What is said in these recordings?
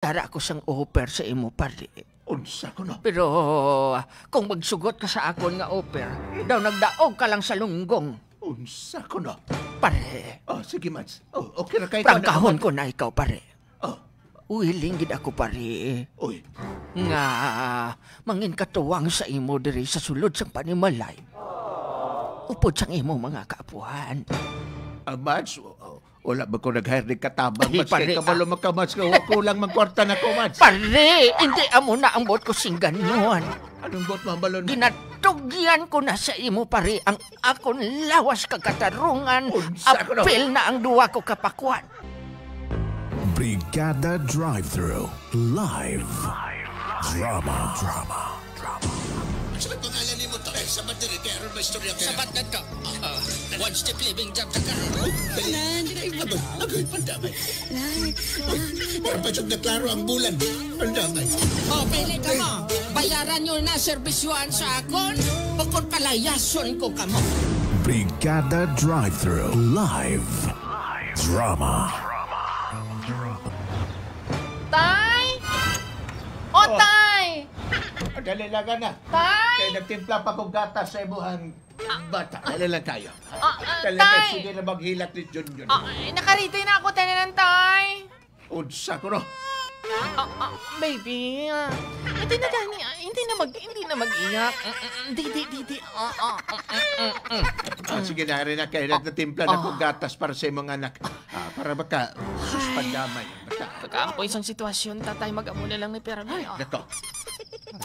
Dara ako sang offer sa imo, pare. Unsa ko no? Pero kung magsugot ka sa akon nga offer, daw nagdaog ka lang sa lunggong. Unsa ko no? Pare. Oh, sige, Mads. Oh, okay ra kay Prangkahon ko na ikaw, pare. Oh. Willing gid ako, pare. Uy. Nga mangin katuwang sa imo diri sa sulod sang panimalay. Upod sang imo mga kaapuhan. Mads, wala ba ko nag-hire ni katabang, Ay, Mads? Kay pare, kabalo magka, Mads. Kulang magkwarta na ko, Mads. Pare, hindi amo na ang bot ko singganon. Anong bot mo, balon? Ginatugyan ko na sa imo, pare, ang akon lawas kagatarungan. Unsa ko no? Apil na ang duwa ko kapakwan. Brigada Drive-Thru Live. Drama. Drama. Drama. Sa pangalan ni mo to? Eh, sa battery, kaya ron may istorya kaya. Sa batad ka. One step living job ka karon. Nan, Agoy, agoy, pandamay. Nan, Para pa na klaro ang bulan. Pandamay. Oh, pili ka mo. Bayaran nyo na serbisyuan sa akon. Bukod palayason ko kamo. Brigada Drive-Thru Live. Drama. Tay! O, tay! Dali lang na. Tay! Kaya nagtimpla pa kong gatas sa imuhang bata. Dali lang tayo. Dali Tay! lang, sige na maghilak ni Junjun. Nakarito na ako tanan, tay. Unsa ko no? Baby, hindi na gani, hindi na mag-iyak. Di, di, di, di. Sige na rin na kaya nagtimpla na kong gatas para sa imong anak. Para baka suspandamay ang bata. Pagka ako isang sitwasyon, tatay, mag-amo na lang ni Permi. Nako.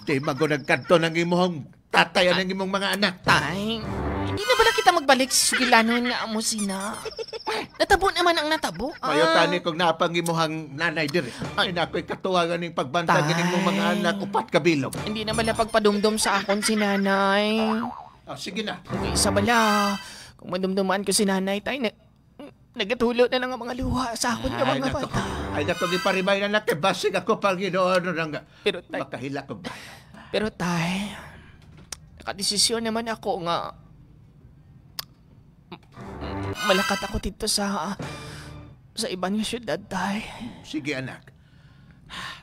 Di mago nagkanto ng imong tatay ng imong mga anak. Tay, hindi na bala kita magbalik sa sugilanon nga amo sina. Natabo naman ang natabo. Mayo tani kung naapang imuhang nanay diri. Ay nakoy katuwagan ning pagbantay Tay. ning imong mga anak upat ka bilog. Hindi na bala pagpadumdum sa akon si nanay. Sige na. Kung isa bala, kung madumdumaan ko si nanay, tay, nagatulo na lang ang mga luha sa akon nga Ay, mga nako. bata. Ay nako giparimay na nak basig ako Panginoon nang Pero tay, makahila ko ba. pero tay, nakadesisyon naman ako nga malakat ako dito sa ibang syudad, tay. Sige anak.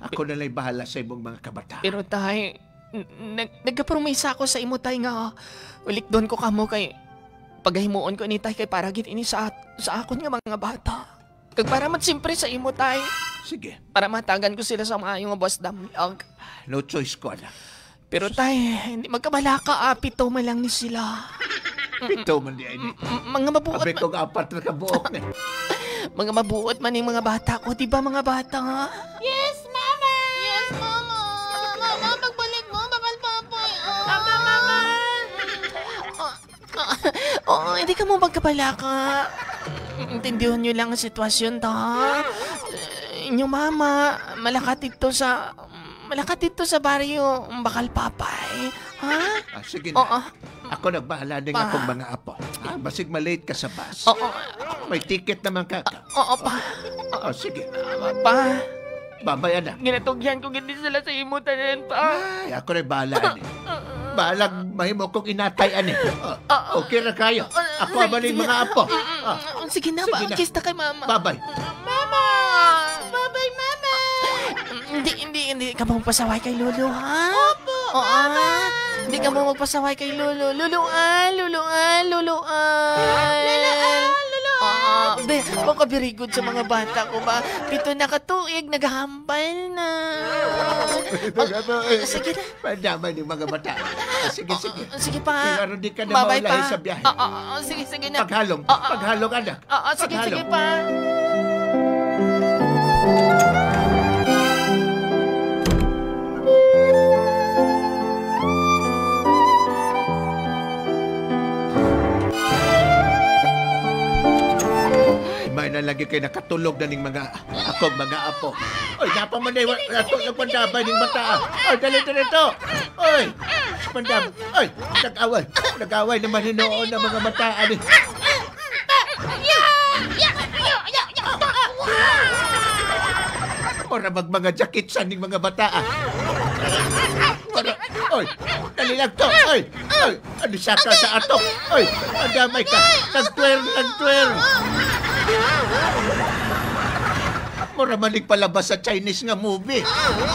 Ako na lang bahala sa imong mga kabataan. Pero tay, nagkapromisa ako sa imo, tay, nga ulik doon ko kamo kay paghimuon ko ni tay kay para gid ini sa akon nga mga bata. Kag para man siyempre sa imo, tay. Sige. Para matagan ko sila sa maayong nga boss damlag. No choice ko anak. Pero tay, hindi magkabala ka, pito man lang ni sila. Pito man di ay ni. Mga mabuot Abi kong apat na kabuok ni. Mga mabuot man yung mga bata ko, di ba mga bata nga? Yes, Mama! Yes, Mama! Mama, pagbalik mo, bakal papoy. Mama, Mama! Oo, hindi ka mo magkabala ka. Intindihan nyo lang ang sitwasyon, ta. Inyong mama, malakat dito sa baryo, Bakal Papay. Ha? Sige na. Oo. Ako nagbahala din akong mga apo. Basig malate ka sa bus. Oo. May ticket naman ka. Oo, pa. Oo, sige. Pa. Babay, anak. Ginatugyan ko gindi sila sa imo tanan, pa. Ay, ako rin bahala, ani. Bahalag mahimo kong inatay, ani. Okay na kayo. Ako ang maling mga apo. Sige na, Sige na. Kiss na kay mama. Babay. Mama! Babay, Mama! Hindi ka magpasaway kay Lolo, ha? Opo, mama! Hindi ka mo magpasaway kay Lolo. Luluan, luluan, luluan. Luluan, luluan. Baka very good sa mga bata ko ba? 7 na katuig, naghahambal na. Sige na. Pandamay ng mga bata. Sige, sige. Sige pa. Pero di ka na Babay maulahi pa. sa biyahe. Sige, sige na. Paghalong, paghalong, anak. Sige, Paghalong. sige pa. May na lagi kay nakatulog na ning mga akong mga apo. Oy, napamanay natulog pandabay ning bata. Oy, dali dali to. Oy, pandab. Oy, nag-away. Nag-away naman hinuon ang mga bata ani. Mura mag mga jacket sa ning mga bata. Mura, oy, dali lang to. Oy, oy, ano saka sa atok. Oy, andamay ka. Nagtwer, nagtwer. Mura manig palabas sa Chinese nga movie.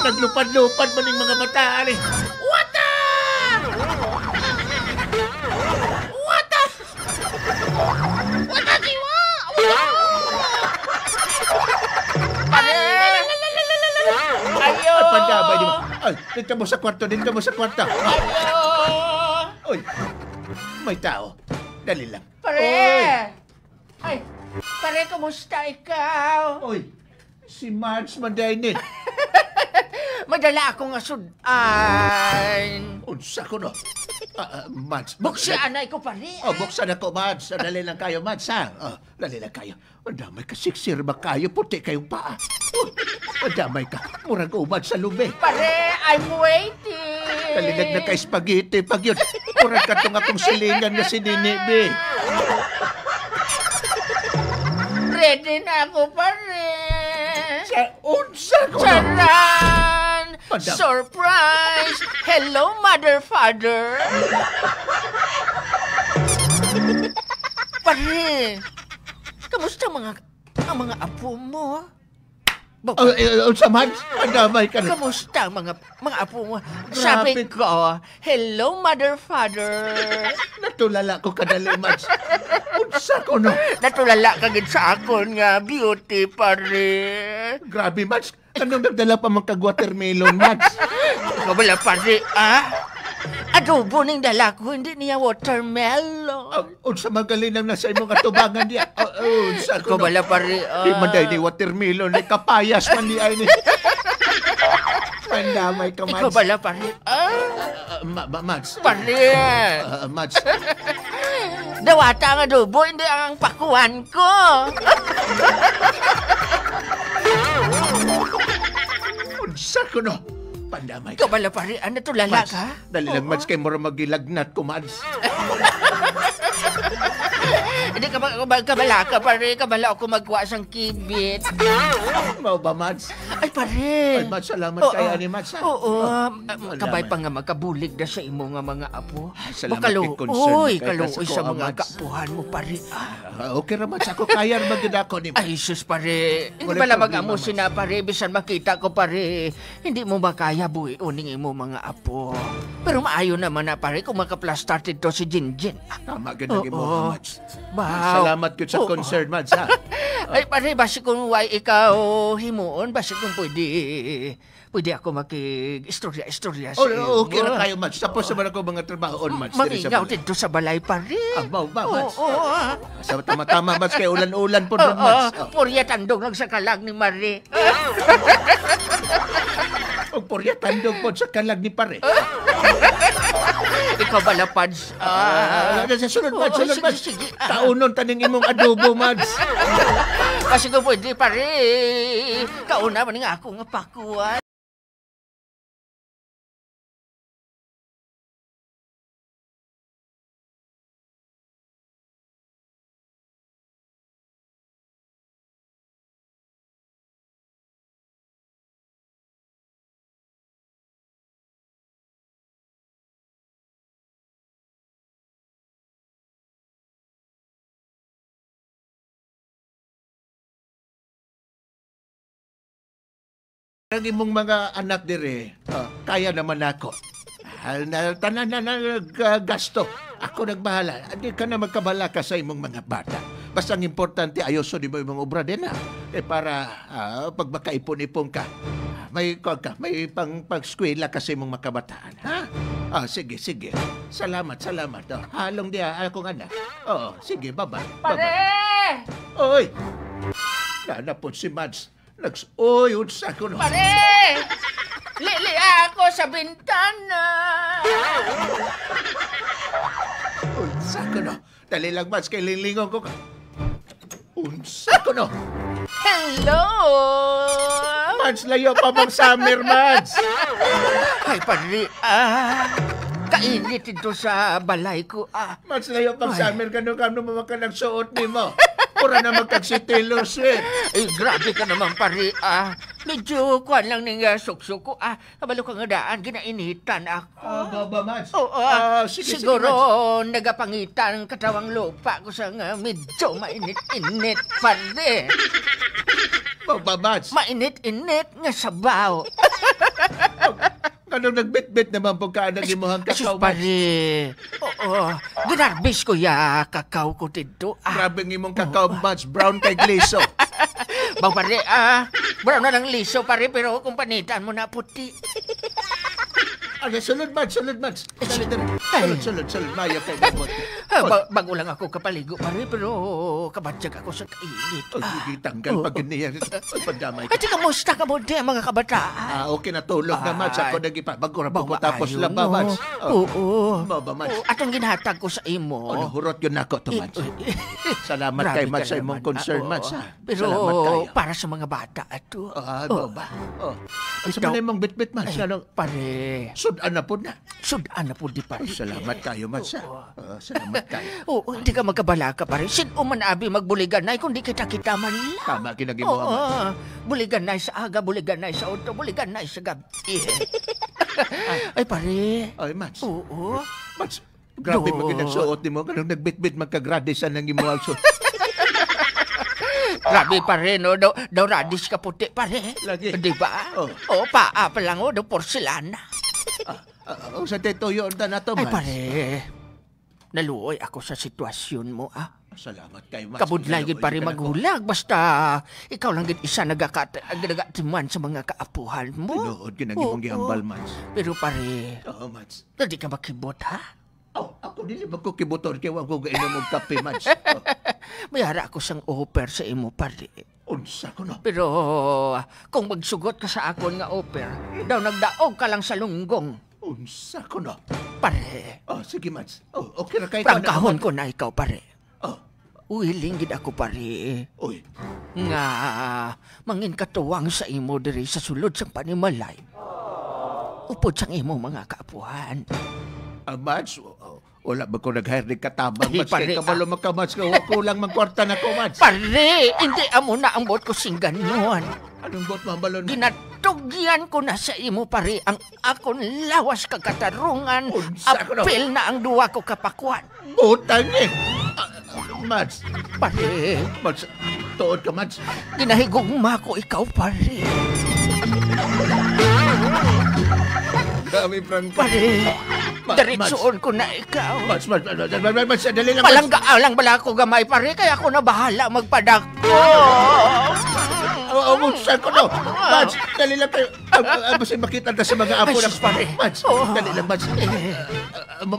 Naglupad-lupad maning mga bata ani. What the? What the? What the jiwa? Pare! Ayo! Ay, pandabay di ba? Ay, dito mo sa kwarto, dito mo sa kwarto. Ayo! Oy, may tao. Dali lang. Pare! Oy! Ay, pare, kumusta ikaw? Oy, si Mads Mandayni. Madala ako nga sudan. Unsa ko no? Mads. Buksan anay ko, pare. Oh, buksan ako, Mads. Dali lang kayo, Mads, ha? Oh, dali lang kayo. Ang damay ka, siksir ba kayo? Puti kayong paa. Uy, ang damay ka. Murag umad sa lubi. Pare, I'm waiting. Kalinag na kay spaghetti pag yun. Murag katong akong silingan na si Nini, be. Ready na ako, pare. Sa unsa ko no? Charan! Madam. Surprise! Hello, mother, father! Pare, kamusta ang mga apo mo? Oh, unsa, Mads? Ang damay ka na. Kamusta ang mga apo mo? Sabi Grabe. ko, hello, mother, father! Natulala ko kadali, Mads. Unsa ko no? Natulala ka gid sa akon nga beauty, pare. Grabe, Mads. Anong nagdala pa man kag watermelon, Mads? Ikaw wala, pare, ah? Adobo ning dala ko, hindi niya watermelon. Unsa magaling nang nasa imong atubangan diya. Oh, unsa ko Ikaw no? wala, pare, ah? Di man dahil ni watermelon, ni kapayas man ni ay ni. Pandamay ka, Mads. Ikaw wala, pare, ah? Mads. Pare, Mads. dawata ang adobo, hindi ang pakuan ko. Unsa ko no? Pandamay ka. Ikaw wala, pare, ah? Natulala Mads, ka? dali lang, Mads, kay mura magilagnat ko, Mads. Hindi ka kabala ka, pare. Kabala ako magkuha sang kibit. Mao ba, Mads? Ay, pare. Ay, Mads, salamat Oo. kay ani, Mads, ha? Oo. Oh, Kabay salamat. pa nga magkabulig na sa imo nga mga apo. Salamat kay concern Uy, kay kaluoy sa sa ko, mga Mads. kapuhan mo, pare. Okay ra, Mads. Ako kaya ra magyud ako ni Ay, sus, pare. Hindi Walay pala problema, mag-amo Mads. sina, pare. Bisan makita ko, pare. Hindi mo makaya buhi-uning imo mga apo. Pero maayo naman na, pare, kung makaplastar dito si Jinjin. Tama gyud ang imo, Oo. Mads. Baw. Salamat gyud sa Oo. concern, Mads, ha? Ay, pare, basi kung why ikaw himuon, basi kung pwede ako makig-istorya-istorya sa Oh, okay ra kayo, Mads. Tapos naman ako mga trabaho on, Mads. diri sa Mangingaw balay. dito sa balay, pare. Ah, mao ba, Mads? Oo, ah. Sa tama-tama, Mads, kay ulan-ulan po ron, Oo, Mads. Oh. purya tandong lang sa kalag ni Marie. Og purya tandog po sa kalag ni pare. Ikaw bala, Pads. Ah, sa sunod, Mads, Oo, sunod, sige, Mads. sige. Kaunon taning imong adobo, Mads. Kasi kung pwede, pare. Kauna man nga ako nga pakuan. Ang imong mga anak dire, kaya naman ako. Tanan na gasto. Ako nagbahala. Di ka na magkabala ka sa imong mga bata. Basta ang importante, ayoso di mo imong obra din, ha? Eh, para pag makaipon-ipon ka, may kuwan ka, may pang-skwela ka sa imong mga kabataan, ha? Sige, sige. Salamat, salamat. Oh, halong diha akong anak. Oo, sige, bye-bye. Pare! Bye-bye. Oy! Nanapod si Mads. Oy, unsa ko no. Pare! Lili ako sa bintana. Unsa ko no. Dali lang, Mads, kay lilingon ko. Unsa ko no. Hello! Mads, layo pa bang summer, Mads? Ay, pare, kainit ito sa balay ko, ah. Mads, layo pang summer. Ganun ka naman ka nagsuot ni mo. Pura na magkag si Taylor Swift. Ay, grabe ka naman, pare, ah. Medyo kuwan lang ning suksok ko, ah. Kabalo ka nga daan, ginainitan ako. Baba, Mads. Oo, Sige, siguro sige, Mads. nagapangitan ang katawang lupa ko sa nga medyo mainit-init, pare. Ba, Mads? Mainit-init nga sabaw. Kanong nagbitbit naman po ka ang imuhang Sus, kakao, Mads? pare. Oo. Ginarbis ko ya kakao ko dito. Ah. Grabe ng imong kakao, Mads. Brown kay gliso. Baw, pare, ah. Brown na lang liso, pare, pero kung panitan mo na puti. Ano, sulod, Mads, sulod, Mads. Dali, dali. Sulod, sulod, sulod. Mayo kay gamot. Ah, bago lang ako kapaligo, pare, pero kabadyag ako sa kainit. Ay, gitanggal pag niya. Ay, pandamay At kamusta ka mo di, mga kabataan? Ah, okay na tulog na, Mads. Ako nagipa. Bago ra po ko Bawa tapos ayo, laba, no? Mads. Oh. Oo. Mao ba, Mads? Oo, atong ginhatag ko sa imo. Oh, nahurot yun ako to, Mads. Salamat Grabe kay Mads ka sa imong naman. concern, Ah, oo. Mads. Ha? Pero Salamat kayo. para sa mga bata ato. Ah, oh. Ba? Oh. Ang sa Ikaw- man imong bitbit, Mads. Ay, Anong pare, sudan na po na. sudan na po di pare. Ay, salamat kayo, Mads. Ha? Oh, salamat kayo. Oo, hindi ka magkabala ka pare. Sino man abi magbuligan na kundi kita-kita man lang. Tama kinagimuha, Oo, Mads. buligan na sa aga, buligan na sa auto, buligan na sa gabi. Ay, pare. Ay, Mads. Oo. Mads, grabe Do. mo ginagsuot ni mo. Ganun nagbitbit magkagradisan ng imuhang suot. Grabe pare, no? Daw, daw radish ka puti, pare. Lagi. Di ba? Oh. Oo, paa pa lang, oh, daw porselana. Ah, oh, sa teto yun na to, Ay, Mads. pare. Naluoy ako sa sitwasyon mo, ah. Salamat kayo, Mads. Kabudlay gid pare Naluoy ka na ko. maghulag. Basta ikaw lang gid isa nagatiman sa mga kaapuhan mo. Tinuod gyud ang imong Oo. gihambal, Mads. Pero pare, Oo, Mads. dali ka makibot, ha? Oh, ako dili ba ko kibuton kay wa ko gainom og kape, Mads. Oh, May hara ako sang offer sa imo, pare. Unsa ko no? Pero kung magsugot ka sa akon nga offer, daw nagdaog ka lang sa lunggong. Unsa ko no? Pare, Oh, sige, Mads. Oh, okay ra kay prangkahon ko na ikaw, pare. Oh, Willing gid ako, pare, uy. nga mangin katuwang sa imo diri sa sulod sang panimalay. Upod sang imo mga kaapuhan. Ah, Mads, oh, oh, wala ba ko nag-hire ni katabang, Ay, Mads? pare, Kay kabalo maka, Mads. Kay wa kulang mang kwarta na ko, Mads. Pare, hindi amo na ang bot ko sing ganon. Anong bot mo, balon? Ginatugyan ko na sa imo, pare, ang akon lawas kakatarungan. Unsa ko no? Apil na ang duwa ko kapakwan. Butang eh. Ah, Mads, Pare, Mads, tuod ka, Mads. ginahigugma ko ikaw, pare. Dami prangka. Pare, diretsoon ko na ikaw. Mads, Mads, Mads, Mads, Mads, Mads, dali lang, Mads. Palangga lang bala ko gamay, pare, kaya ako na bahala magpadako. Oo, oh, unsa ko no? Mads, dali lang kayo. Basta makita na sa mga apo Ay, na. sus, pare. Mads, Oo. dali lang, Mads.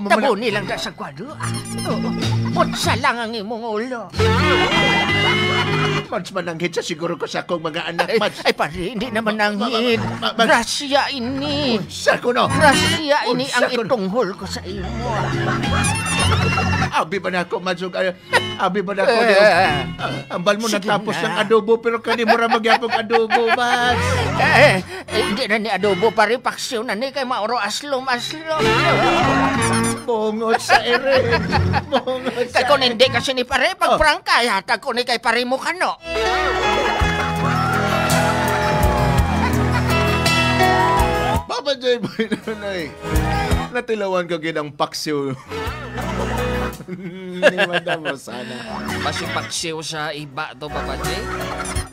Tabuni lang ta sa kwadro. Ah. Oo. Putsa lang ang imong ulo. Mads, mananghit sa siguro ko sa akong mga anak, Ay, Mads. ay pare, hindi naman nanghit. Mads. Grasya ini. Unsa ko no? Grasya ini Unsa ang ko no? itunghol ko sa imo. Abi ba na ako, Mads? Abi ba na ako? Eh. Ambal mo Sige natapos na. ng adobo, pero kani mo ra magyapong adobo, Mads. Eh, eh, hindi na ni adobo pare, paksiw na ni kay mauro aslom aslom. Bungot sa ere. Bungot sa Kay kung hindi kasi ni pare, pagprangka, yata ko ni kay pare mo kano. Papa J. Boy Nonoy, natilawan ko gid ang paksiw ni Madam Rosana. Basi paksiw sa iba to, Papa J.